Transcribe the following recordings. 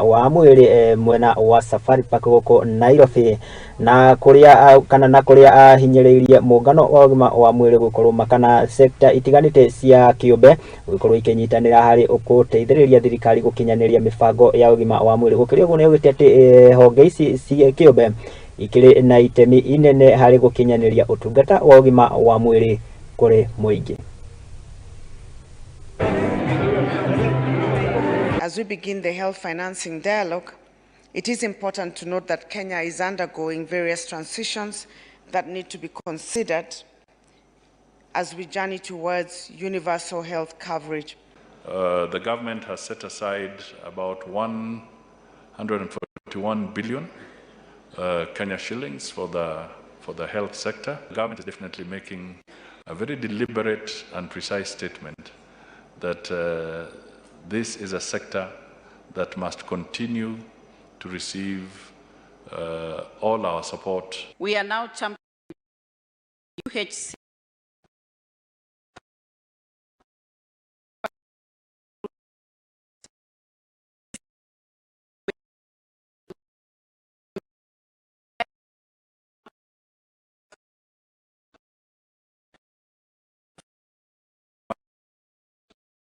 Wa mwĩrĩ mwena wa Safari Park gũkũ Nairobi, na kũrĩa kana na kũrĩa ahinyĩrĩirie mũngano wa ũgima wa mwĩrĩ gũkorwo kana sekta itiganĩte cia kĩũmbe gũkorwo ikĩnyitanĩra harĩ gũteithĩrĩria thirikari gũkinyanĩria mĩbango ya ũgima wa mwĩrĩ. Gũkĩrĩ ũguo, nĩ augĩte atĩ honge ici cia kĩũmbe ikĩrĩ na itemi inene harĩ gũkinyanĩria ũtungata wa ũgima wa mwĩrĩ kũrĩ mũingĩ. As we begin the health financing dialogue, it is important to note that Kenya is undergoing various transitions that need to be considered as we journey towards universal health coverage. The government has set aside about 141 billion Kenya shillings for the health sector. The government is definitely making a very deliberate and precise statement that this is a sector that must continue to receive all our support. We are now championing UHC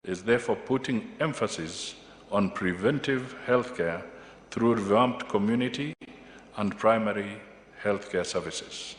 is therefore putting emphasis on preventive healthcare through revamped community and primary healthcare services.